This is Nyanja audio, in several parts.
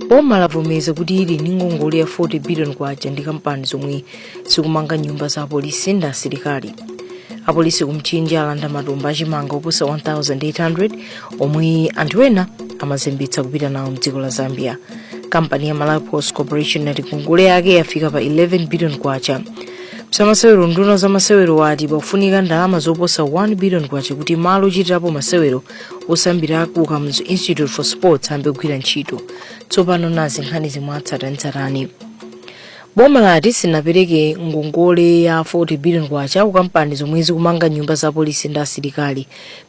Boma lavomereza kuti ili ndi ngongole ya 40 billion kwacha ndi kampani zomwe zikumanga nyumba za apolisi ndi asilikali. Apolisi kumchinji alanda matumba achimanga oposa 1800 omwe anthu ena amazembetsa kupita nawo mdziko la Zambia. Kampani ya Malawi Post Corporation yati ngongole yake yafika pa 11 billion kwacha. Zamasewero: nduna za masewero wati pakufunika ndalama zoposa 1 billion kwacha kuti malo ochitirapo masewero osambira ku Kamuzu Institute for Sports ayambe kugwira ntchito. Tsopano nazi nkhani zimwatsatanetsatane. Boma lati sinapereke ngongole ya 40 billion kwacha ku kampani zomwe zikumanga nyumba za polisi ndi asilikali.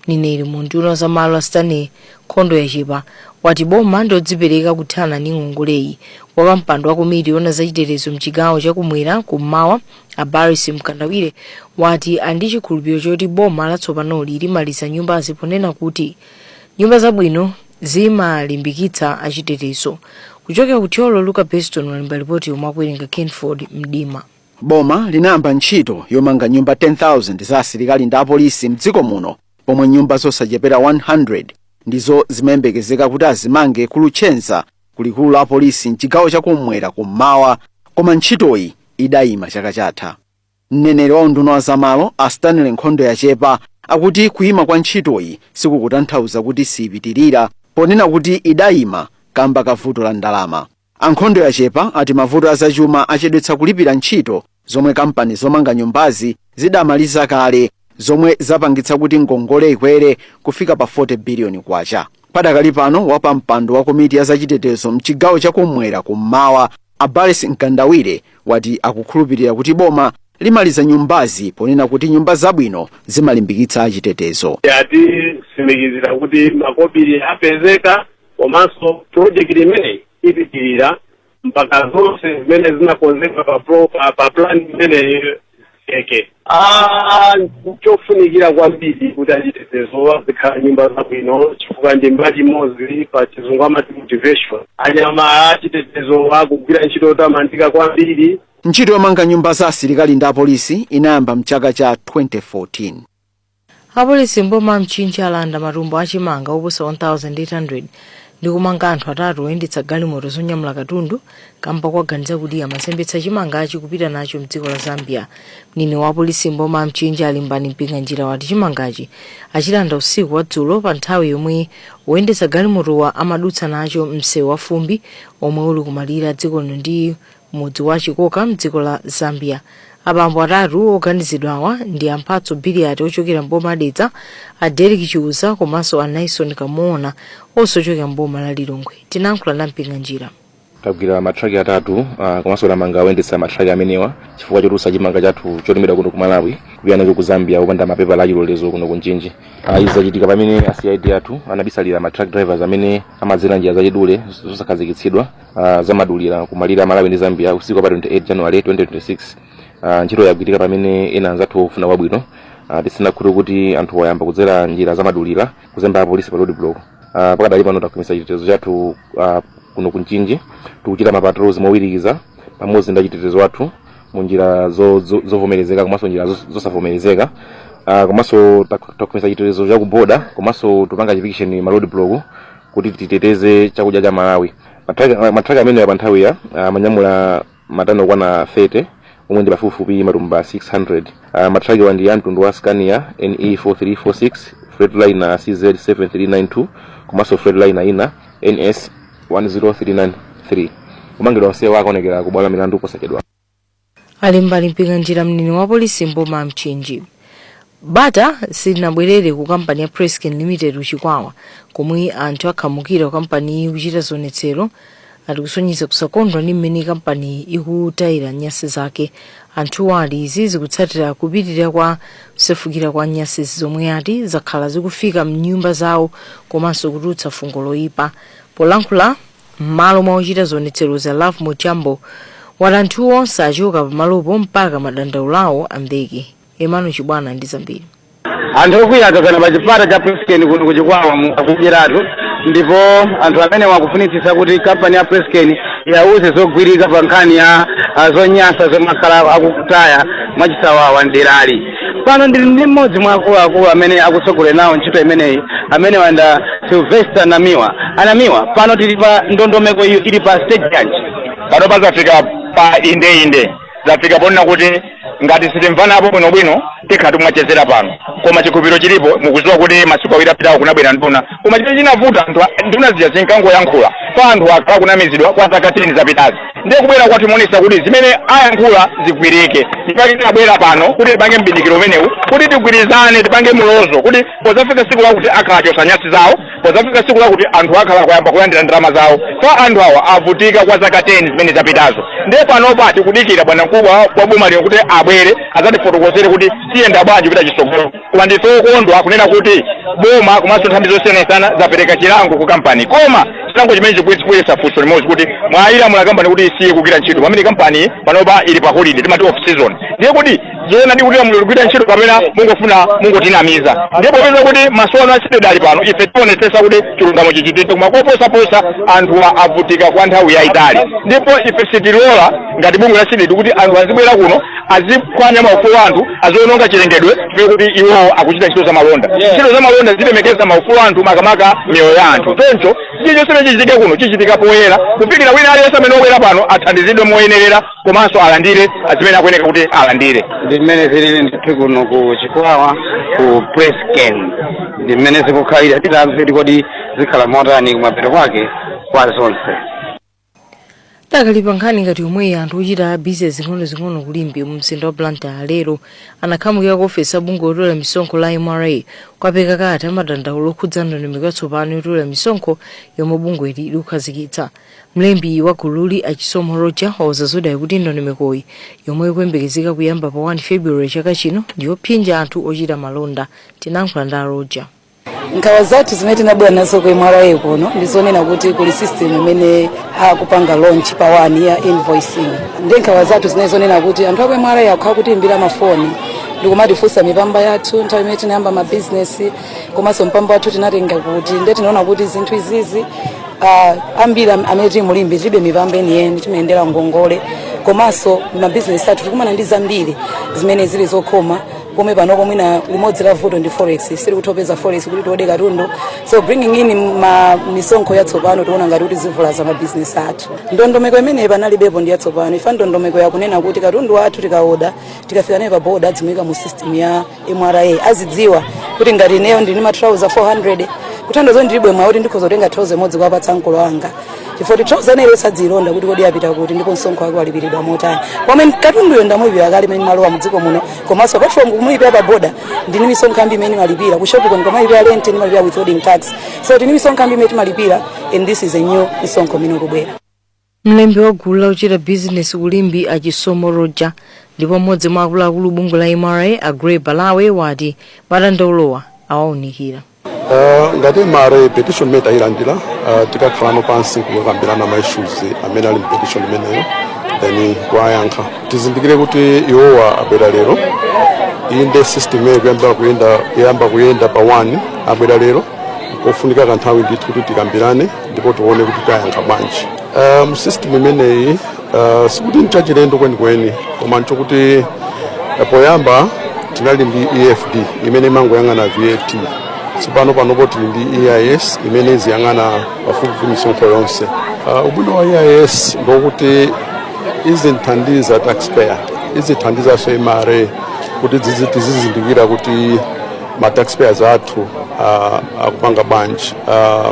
Mneneri mu nduna za malo a Stanley Khondo Yachepa wati boma ndiodzipereka kuthana ndi ngongoleyi. Wapampando wa komiti yoona zachitetezo mchigawo chakumwera kummawa, a Barris Mkandawire, wati ali ndi chikhulupiriro choti boma latsopanoli limaliza nyumbazi, ponena kuti nyumba zabwino zimalimbikitsa achitetezo. Kuchokera ku Thyolo, Luka Beston walemba ripoti yomwe akuwerenga Kenford Mdima. Boma linayamba ntchito yomanga nyumba 10,000 za asilikali ndi apolisi mdziko muno, pomwe nyumba zosachepera 100 ndizo zimayembekezeka kuti azimange ku Luchenza, kulikulu la apolisi mchigawo chakumwera kummawa, koma ntchitoyi idayima chaka chatha. Mneneri wa unduna wa zamalo a Stanley Nkhondo Yachepa akuti kuyima kwa ntchitoyi sikukutanthauza kuti siyipitirira, ponena kuti idayima kamba ka vuto la ndalama. Ankhondo Yachepa ati mavuto azachuma achedwetsa kulipira ntchito zomwe kampani zomanga nyumbazi zidamaliza kale, zomwe zapangitsa kuti ngongole ikwere kufika pa 40 biliyoni kwacha. Padakali pano, wapampando wa komiti ya zachitetezo mchigawo chakumwera kummawa a Barris Mkandawire wati akukhulupirira kuti boma limaliza nyumbazi, ponena kuti nyumba zabwino zimalimbikitsa achitetezo. Atitsimikizira kuti makobiri apezeka, komanso project imeneyi ipitirira mpaka zonse zimene zinakonzeka pa plan imeneyi zitheke. Chofunikira kwambiri kuti achitetezo azikhala nyumba zabwino, chifukwa ndi mbali imodzi, pa Chizungu amati motivation. Anyama achitetezo akugwira ntchito yotamandika kwambiri. Ntchito yomanga nyumba za asilikali ndi apolisi inayamba mchaka cha 2014. Apolisi mboma Mchinji alanda matumbo achimanga oposa 1800 ndi kumanga anthu atatu oyendetsa galimoto zonyamula katundu kamba kwaganiza kuti amazembetsa chimangachi kupita nacho mdziko la Zambia. Mneneri wa apolisi mboma Mchinji Alimbani Mpinganjira wati chimangachi achilanda usiku wa dzulo pa nthawi yomwe woyendetsa galimotowa amadutsa nacho msewu wa fumbi omwe uli kumalire dziko lino ndi mudzi wa Chikoka mdziko la Zambia. Abambo atatu oganizidwawa ndi Amphatso Biliati ochokera mboma Dedza, a Derek Chiuza komanso a Naison Kamuona, onse ochokera mboma la Lilongwe. Tinayankhula na Mpinganjira. Tagwira matraki atatu, komanso tamanga oyendetsa matraki amenewa chifukwa chotulutsa chimanga chathu cholimidwa kuno ku Malawi kupita nacho ku Zambia opanda mapepala achilolezo kuno ku Mchinji. Izi zachitika pamene a CID athu anabisalira ma truck drivers amene amadzera njira zachidule zosakhazikitsidwa, zamadulira kumalire a Malawi ndi Zambia usiku wa pa 28 January 2026. Ntchito yagwirika pamene ena anzathu ofuna kwabwino, tisinakhute kuti anthu wayamba kudzera njira zamadulira kuzemba apolisi pa road block. Pakadali pano takhwimitsa chitetezo chathu kuno ku Mchinji. Tikuchita ma patrols mowirikiza pamodzi ndi achitetezo athu mu njira zovomerezeka komanso njira zosavomerezeka, komanso takhwimitsa chitetezo cha ku border, komanso tupanga chipikisheni ma road block kuti titeteze chakudya cha Malawi. Matraki amenewa pa nthawi ya amanyamula matani okwana 30, omwe ndi pafupifupi matumba 600. Matraki wa ndi ya mtundu wa Scania NE 4346, Freightliner CZ 7392 komanso Freightliner ina NS 10393. Kumangidwa onsewa akaonekera ku bwalo la milandu posachedwa. Alimbali Mpinganjira, mneneri wa polisi mboma Mchinji. Bata silinabwerere ku kampani ya Presscane Limited kuchikwawa, komwe anthu akhamukira ku kampani kuchita zionetsero, ati kusonyeza kusakondwa ndi mmene kampani ikutayira nyasi zake. Anthuwa ati izi zikutsatira kupitirira kwa kusefukira kwa nyasi zomwe ati zakhala zikufika mnyumba zawo komanso kutulutsa fungo loyipa. Polankhula m'malo mwa ochita zionetsero za Love Mujambo wati anthuwo onse achoka pamalopo mpaka madandaulo awo amveke. Emmanuel Chibwana ndi zambiri. Anthu okwiya adzazana pa chipata cha Presscane kuno kuchikwawa akudyeratu, ndipo anthu amene wakufunitsitsa kuti kampani ya Presscane yauze zogwirika pa nkhani ya zonyasa zomwe akhala akutaya mwachisawawa mderali. Pano ndili ndi mmodzi mwa akuluakulu amene akutsogolera nawo ntchito imeneyi, amene wanda Sylvester Namiwa. Anamiwa, pano tili pa ndondomeko iyo ili pa stage yanji? Pano pazafika pa inde, zafika ponena kuti ngati sitimvanapo bwinobwino, tikhala tikumachezera pano, koma chikhulupiriro chilipo. Mukudziwa kuti masiku 2 apitawo kunabwera nduna, koma chimene chinavuta, anthu nduna zija zinkangoyankhula pa anthu akhala kunamizidwa kwa zaka 10 zapitazi. Ndiye kubwera kwathu imonesa kuti zimene ayankhula zigwirike. Ndipake tinabwera pano kuti tipange mbindikiro umenewu, kuti tigwirizane, tipange mulozo kuti pozafika siku lakuti akhala achosa nyasi zawo, pozafika siku lakuti anthu akhala kuyamba kulandira ndalama zawo, kwa anthu awa avutika kwa zaka 10 zimene zapitazo. Ndiye panopa tikudikira bwana mkubwa wa boma lino kuti abwere adzatifotokozere kuti tiyenda bwanji kupita chitsogolo. Koma ndife okondwa kunena kuti boma komanso nthambi zosiyanasiyana zapereka chilango ku kampani, koma chilango chimene chikubweretsa funso limodzi, kuti mwayilamula kampani kuti isiye kugwira ntchito pamene kampani panopa ili pa holiday, timati off season. Ndiye kuti zoona ndi kuti lamulo ligwira ntchito kapena mungofuna mungotinamiza? Ndiye popeza kuti maso anu a CDEDI ali pano, ife tionetsetsa kuti chilungamo chichitike. Koma koposaposa, anthu avutika kwa nthawi yayitali, ndipo ife sitilola ngati bungwe la CDEDI kuti anthu azibwera kuno, aziphwanya maufulu anthu, aziononga chilengedwe chifukwa kuti iwowo akuchita ntchito za malonda. Ntchito za malonda zilemekeza maufulu anthu, makamaka miyoyo ya anthu. Choncho chilichonse chimene chichitike kuno chichitika poyera, kufikira wina aliyense amene wabwera pano athandizidwe moyenerera komanso alandire zimene akuyeneka kuti alandire. Ndi mmene zilili ndithu kuno ku Chikwawa ku Presscane, ndi mmene zikukhalira. Titamve kodi zikhala motani kumapeto kwake kwa zonse. Dakali nkhani ngati yomweyi, anthu ochita bizinesi zing'onozing'ono ku Limbe mu mzinda wa Blantyre lero anakhamukira ku ofesi ya bungwe lotola misonkho la MRA kukapereka kalata madandaulo okhudza ndondomeko yatsopano yotola misonkho yomwe bungweli likukhazikitsa. Mlembi wa gululi, Achisomo Roger, wauza Zodiak kuti ndondomekoyi, yomwe ikuyembekezeka kuyamba pa 1 February chaka chino, ndiyopsinja anthu ochita malonda. Tinayankhula ndi a Roger. Nkhawa zathu zimene tinabwera nazo ku MRA kuno ndizonena kuti kuli system imene akupanga launch pa 1 ya invoicing. Ndi nkhawa zathu zimene zonena kuti anthu aku MRA akukhala kutiimbira mafoni ndikumatifunsa mipamba yathu, nthawi imene tinayamba mabizinesi, komanso mpamba wathu tinatenga kuti. Ndiye tinaona kuti zinthu izizi, ambiri amene tili mu Limbe tilibe mipamba yeniyeni, timayendera ngongole, komanso mabizinesi athu tikumana ndi zambiri zimene zili zokhoma. Pomwe panopo mwina limodzi la vuto ndi forex, sili kutopeza forex kuti tiode katundu. So bringing in ma misonkho yatsopano, tiona ngati kuti zivulaza mabizinesi athu. Ndondomeko imeneyi panalibepo, ndi yatsopano. Ifa ndondomeko yakunena kuti katundu wathu tikaoda, tikafika naye pa boda, adzimuyika mu system ya MRA, azidziwa kuti ngati ineyo ndili ma trouser 400, kuthandiza ndilibe mwayi kuti ndikhoza kutenga trouser imodzi kuwapatsa mkolo wanga, chifukwa kuti trouser ineyo sadzilonda kuti kodi yapita kuti ndipo msonkho wake walipiridwa motani, pamene katunduyo ndamulipira kale imene malowa mudziko muno. Komanso apart from kumulipira pa boda, ndini misonkho ambiri imene malipira ku shop kuno, kamalipira rent, ndimalipira withholding tax, so tini misonkho ambiri imene timalipira, and this is a new misonkho imene ikubwera. Mlembi wa gulu la ochita bizinesi ku Limbe, Achisomo Roger. Ndipo mmodzi mwa akuluakulu bungwe la MRA, a Grey Balawe, wati madandaulowa awaunikira. Ngati MRA, petition imene tayilandira, tikakhalano pansi kukambirana ma issues amene ali mu petition imeneyo, then kuwayankha. Tizindikire kuti iwowa abwera lero. Inde, system imeyo kuyamba kuyenda pa 1, abwera lero, kofunika kanthawi ndithu kuti tikambirane ndipo tione kuti tayankha bwanji. System imeneyi sikuti nchachilendo kwenikweni, koma nchokuti poyamba tinali ndi EFD imene imangoyang'ana VAT. Tsopano panopo tili ndi EIS imene iziyang'ana pafupifupi misonkho yonse. Ubwino wa EIS ndokuti izithandiza taxpayer, izithandizanso MRA kuti tizizindikira kuti ma taxpayers athu akupanga bwanji,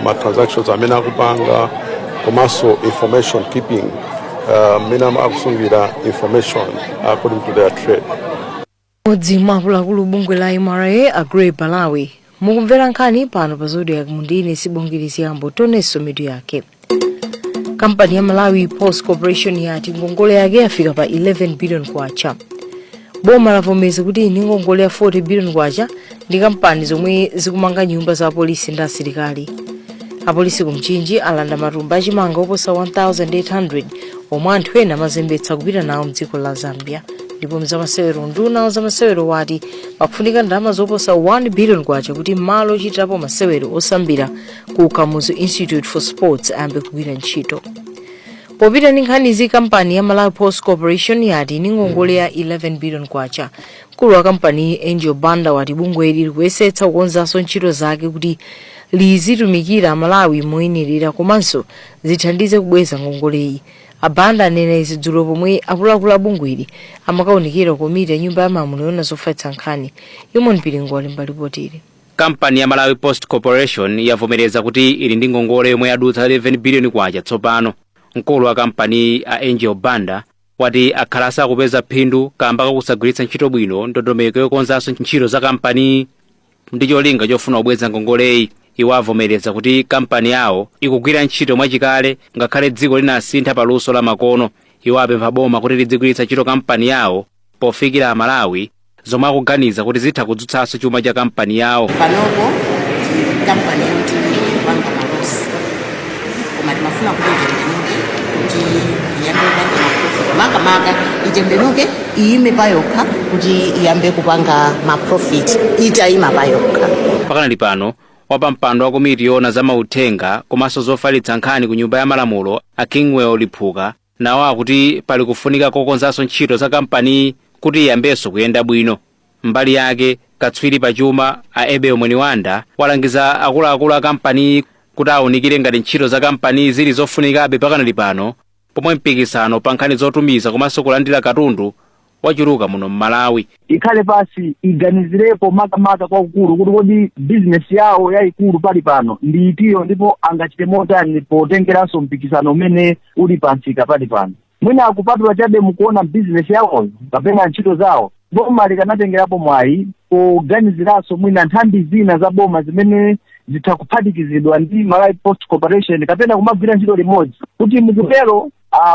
ma transactions amene akupanga, komanso information keeping, mmene akusungira information according to their trade. Mmodzi mwa akuluakulu bungwe la MRA, a Grey Balawe. Mukumvera nkhani pano pa Zodiak mundine Sibongere Ziyambo. Tonenso mitu yake. Kampani ya Malawi Post Corporation yati ngongole yake yafika pa 11 billion kwacha. Boma lavomereza kuti ndi ngongole ya 40 billion kwacha ndi kampani zomwe zikumanga nyumba za apolisi ndi asilikali. Apolisi ku Mchinji alanda matumba achimanga oposa 1800 omwe anthu ena amazembetsa kupita nawo mdziko la Zambia. Ndipo mzamasewero, nduna zamasewero wati pakufunika ndalama zoposa 1 billion kwacha kuti malo ochitirapo masewero osambira ku Kamuzu Institute for Sports ayambe kugwira ntchito. Popita ndi nkhanizi, kampani ya Malawi Post Corporation yati ndi ngongole ya 11 billion kwacha. Mkulu wa kampani Angel Banda wati bungweli likuyesetsa kukonzanso ntchito zake kuti lizitumikira Amalawi moyenerera komanso zithandize kubweza ngongoleyi. Abanda anena izi dzulo pomwe akuluakulu a bungweli amakaunikira komiti ya Nyumba ya Malamulo yoona zofalitsa nkhani. Yomwe Mpiringo walemba ripotili. Kampani ya Malawi Post Corporation yavomereza kuti ili ndi ngongole yomwe yadutsa 11 biliyoni kwacha tsopano. Mkulu wa kampani a Angel Banda wati akhala asakupeza phindu kamba kakusagwiritsa ntchito bwino ndondomeko yokonzanso ntchito za kampani ndi cholinga chofuna kubweza ngongoleyi. Iwo avomereza kuti kampani yawo ikugwira ntchito mwachikale ngakhale dziko linasintha paluso la makono. Iwo apempha boma kuti lidzigwiritsa ntchito kampani yawo pofikira Amalawi, zomwe akuganiza kuti zitha kudzutsanso chuma cha kampani yawo. Panopo ndi kampani yoti ikupanga ma loss, koma timafuna kuti itembenuke kuti iyambe kupanga ma profit, makamaka itembenuke iyime payokha kuti iyambe kupanga ma profit itayima payokha. Pakanali pano, wapampando wa komiti yoona za mauthenga komanso zofalitsa nkhani ku Nyumba ya Malamulo a Kingwell Liphuka nawo akuti pali kufunika kokonzanso ntchito za kampani kuti iyambenso kuyenda bwino. Mbali yake, katswiri pachuma a Abel Mweniwanda walangiza akuluakulu a kampani kuti awunikire ngati ntchito za kampani zili zofunikabe pakanali pano pomwe mpikisano pa nkhani zotumiza komanso kulandira katundu wachuluka muno m'Malawi. Ikhale pasi, iganizirepo makamaka kwakukulu kuti kodi bizinesi yawo yayikulu pali pano ndi itiyo, ndipo angachite motani potengeranso mpikisano umene uli pansika pali pano. Mwina akupatula chabe mukuona bizinesi yawoyo kapena ntchito zawo, boma likanatengerapo mwayi poganiziranso mwina nthambi zina za boma zimene zitha kuphatikizidwa ndi Malawi Post Corporation kapena kumagwira ntchito limodzi, kuti mukutero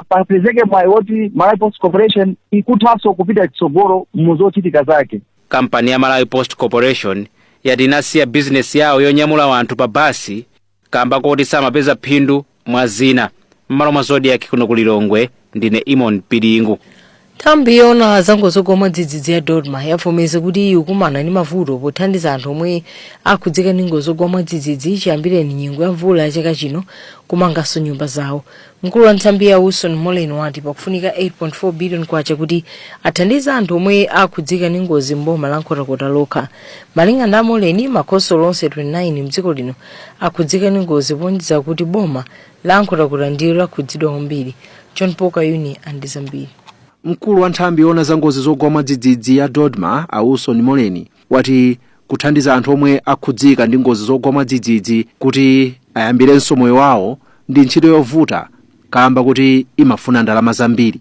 papezeke mwayi woti Malawi Post Corporation ikuthanso kupita chitsogolo mu zochitika zake. Kampani ya Malawi Post Corporation yati inasiya bizinesi yawo yonyamula anthu pa basi kamba koti samapeza phindu mwa zina. M'malo mwa Zodiak kuno ku Lilongwe, ndine Imon Piringu. Nthambi yoona zangozi zogwa mwadzidzidzi ya DoDMA yavomereza kuti ikukumana ndi mavuto pothandiza anthu omwe akhudzika ndi ngozi zogwa mwadzidzidzi chiyambireni nyengo ya mvula ya chaka chino kumanganso nyumba zawo. Mkulu wa nthambi ya Wilson Molen wati pakufunika 8.4 billion kwacha kuti athandize anthu omwe akhudzika ndi ngozi mboma la Nkhotakota lokha. Malinga ndi Moleni, makhonsolo onse 29 mdziko lino akhudzika ndi ngozi, ponjeza kuti boma la Nkhotakota ndilo lakhudzidwa kwambiri. John Paul Kayuni andi zambiri. Mkulu wa nthambi yoona za ngozi zogwa mwadzidzidzi ya DoDMA a Wilson Moleni wati kuthandiza anthu omwe akhudzika ndi ngozi zogwa mwadzidzidzi kuti ayambirenso moyo wawo ndi ntchito yovuta kamba kuti imafuna ndalama zambiri.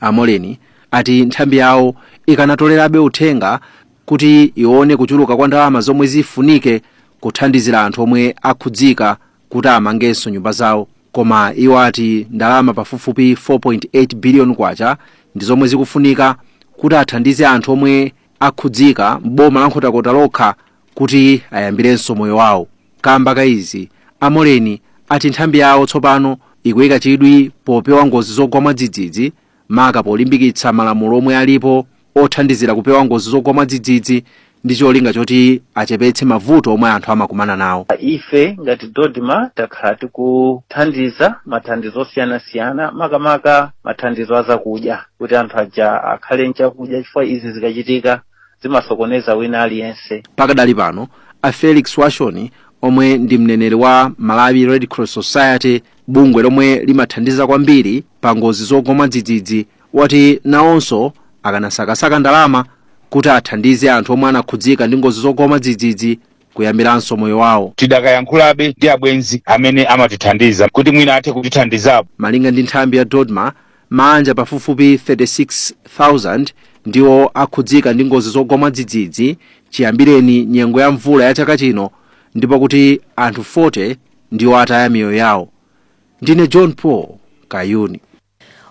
Amoleni ati nthambi yawo ikanatolerabe uthenga kuti ione kuchuluka kwa ndalama zomwe zifunike kuthandizira anthu omwe akhudzika kuti amangenso nyumba zawo, koma iwo ati ndalama pafupifupi 4.8 billion kwacha ndi zomwe zikufunika kuti athandize anthu omwe akhudzika m'boma la Nkhotakota lokha kuti ayambirenso moyo wawo. Kamba ka izi, Amoleni ati nthambi yawo tsopano ikuyika chidwi popewa ngozi zogwa mwadzidzidzi, maka polimbikitsa malamulo omwe alipo othandizira kupewa ngozi zogwa mwadzidzidzi ndi cholinga choti achepetse mavuto omwe anthu amakumana nawo. Ife ngati DoDMA takhala tikuthandiza mathandizo osiyanasiyana, makamaka mathandizo azakudya, kuti anthu aja akhale nchakudya, chifukwa izi zikachitika zimasokoneza wina aliyense. Pakadali pano, a Felix Washoni omwe ndi mneneri wa Malawi Red Cross Society, bungwe lomwe limathandiza kwambiri pa ngozi zogwa mwadzidzidzi, wati nawonso akanasakasaka ndalama kuti athandize anthu omwe anakhudzika ndi ngozi zogwa mwadzidzidzi kuyambiranso moyo wawo. Tidakayankhulabe ndi abwenzi amene amatithandiza kuti mwina athe kutithandizapo. Malinga ndi nthambi ya DoDMA, mabanja pafupifupi 36,000 ndiwo akhudzika ndi ngozi zogwa mwadzidzidzi chiyambireni nyengo ya mvula ya chaka chino, ndipo kuti anthu 40 ndiwo ataya miyoyo yawo. Ndine John Paul Kayuni.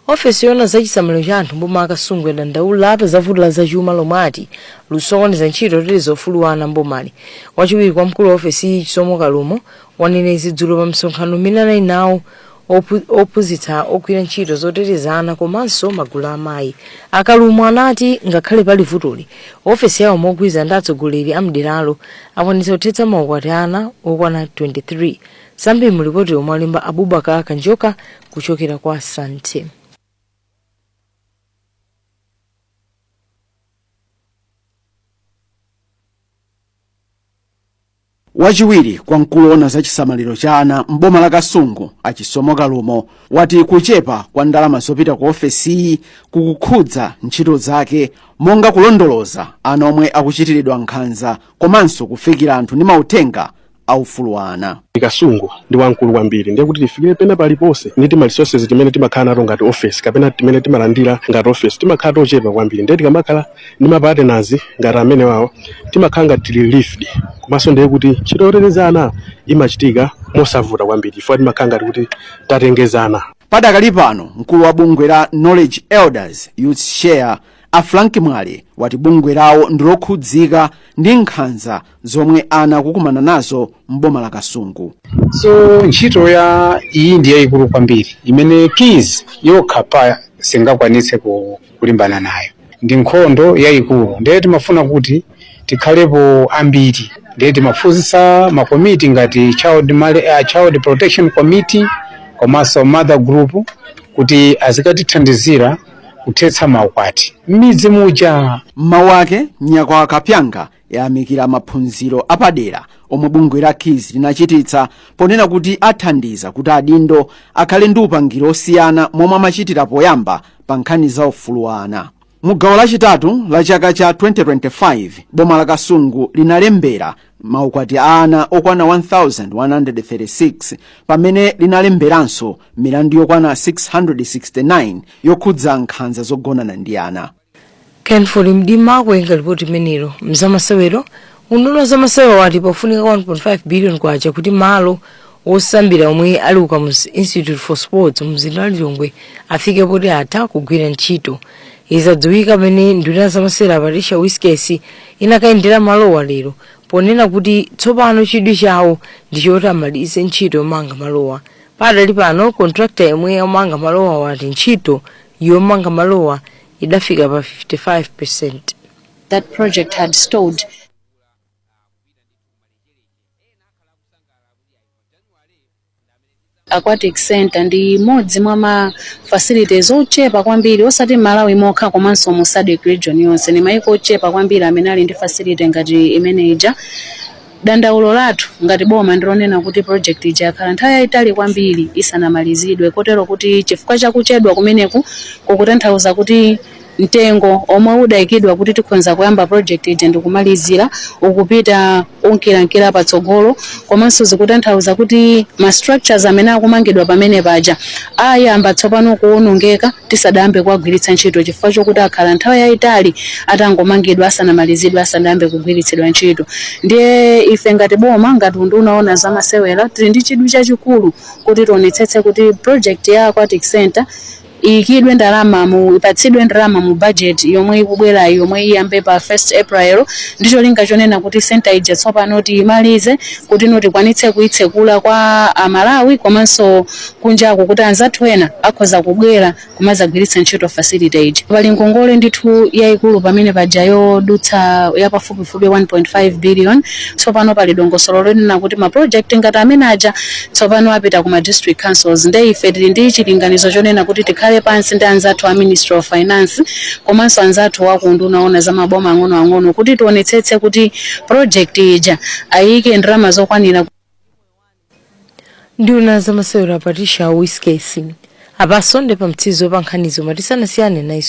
Ofesi yoona zachisamaliro cha anthu mboma Akasungu yadandaula za vuto la zachuma lomwe ati lusokoneza ntchito yoteteza ufulu wa ana mbomali. Wachiwiri kwa mkulu wa ofesi iyi Chisomo Kalumo wanena izi dzulo pa msonkhano umene anali nawo Ophunzitsa ogwira ntchito zoteteza ana komanso magulu amayi. Akalumo anati ngakhale pali vutoli, ofesi yawo mogwirizana ndi atsogoleri a mderalo akwanitsa kuthetsa maukwati ana okwana 23. Zambiri mu ripoti yomwe alemba Abubakar Kanjoka kuchokera kwa Sante. Wachiwiri kwa mkulu ona za chisamaliro cha ana m'boma la Kasungu, Achisomo Kalumo, wati kuchepa kwa ndalama zopita ku ofesiyi kukukhudza ntchito zake monga kulondoloza ana omwe akuchitiridwa nkhanza komanso kufikira anthu ndi mauthenga aufulu wa ana. Kasungu ndi wamkulu kwambiri, ndiye kuti tifikire pena paliponse ndi tima resources timene timakhala nato ngati office kapena timene timalandira ngati office timakhala tochepa kwambiri. Ndiye tikamakhala ndi ma partners ngati amene wawo, timakhala ngati tili relieved, komanso ndiye kuti ntchito yoteteza ana imachitika mosavuta kwambiri chifukwa timakhala ngati kuti tatengezana. Padakali pano, mkulu wa bungwe la Knowledge Elders Youth Share, a Frank Mwale, wati bungwe lawo ndilokhudzika ndi nkhanza zomwe ana akukumana nazo m'boma la Kasungu. So ntchito ya iyi ndi yayikulu kwambiri imene KIZ yokha pa singakwanitse kulimbana nayo. Ndi nkhondo yayikulu, ndiye timafuna kuti tikhalepo ambiri. Ndiye timaphunzitsa makomiti ngati child protection committee komanso mother group kuti azikatithandizira kuthetsa maukwati m'midzi muja. Mmawu ake, Nyakwa Kapyanga yayamikira maphunziro apadera omwe bungwe la KIZ linachititsa, ponena kuti athandiza kuti adindo akhale ndi upangiro osiyana momwe amachitira poyamba pa nkhani za ufulu wa ana. Mu gawo lachitatu la chaka cha 2025, boma la Kasungu linalembera maukwati a ana okwana 1136, pamene linalemberanso milandu yokwana 669 yokhudza nkhanza zogonana ndi ana. Kenford Mdima kuwerenga ripoti imenelo. Mzamasewero, unduna zamasewero wati pofunika 1.5 billion kwacha kuti malo osambira omwe ali ku Kamuzu Institute for Sports mzinda wa Lilongwe afike poti atha kugwira ntchito. Izadziwika pamene nduna zamasewero Patricia Wiskes inakayendera malowa lero, ponena kuti tsopano chidwi chawo ndi choti amalize ntchito yomanga malowa. Padali pano, contractor yomwe yomanga malowa wati ntchito yomanga malowa idafika pa 55. That project had stalled. Aquatic Center ndi imodzi mwa ma facilities ochepa kwambiri, osati Malawi mokha komanso mu SADC region yonse. Ni maiko ochepa kwambiri amene ali ndi facility ngati imene ija. Dandaulo lathu ngati boma ndilonena kuti project ija yakhala nthawi yayitali kwambiri isanamalizidwe, kotero kuti chifukwa chakuchedwa kumeneku kukutanthauza kuti mtengo omwe udayikidwa kuti tikhonza kuyamba project ija ndikumalizira ukupita unkirankira patsogolo, komanso zikutanthauza kuti ma structures amene akumangidwa pamene paja ayamba tsopano kuwonongeka tisadayambe kuwagwiritsa ntchito, chifukwa chokuti akhala nthawi yayitali atangomangidwa asanamalizidwe, asadayambe kugwiritsidwa ntchito. Ndiye ife ngati boma, ngati unduna oona zamasewera, tili ndi chidwi chachikulu kuti tionetsetse kuti project ya aquatic center iyikidwe ndalama mu ipatsidwe ndalama mu budget yomwe ikubwerayi, yomwe iyambe pa 1st April, ndi cholinga chonena kuti center ija tsopano tiyimalize kuti no tikwanitse kuyitsekula kwa Amalawi komanso kunjaku, kuti anzathu ena akhoza kubwera kumazagwiritsa ntchito facility ija. Pali ngongole ndithu yayikulu pamene paja yodutsa yapafupifupi 1.5 billion. Tsopano pali dongosolo lonena kuti ma project ngati amene aja tsopano apita kuma district councils. Nde ife tili ndi chilinganizo chonena kuti tikhale pansi ndi anzathu a Ministry of Finance komanso anzathu wa unduna oona za maboma ang'onoang'ono kuti tionetsetse kuti project ija ayike ndalama zokwanira. Nduna zamasewero Patricia Wiskes. Apaso ndi pamtsizo pa nkhanizo, matisanasiyane nayiso.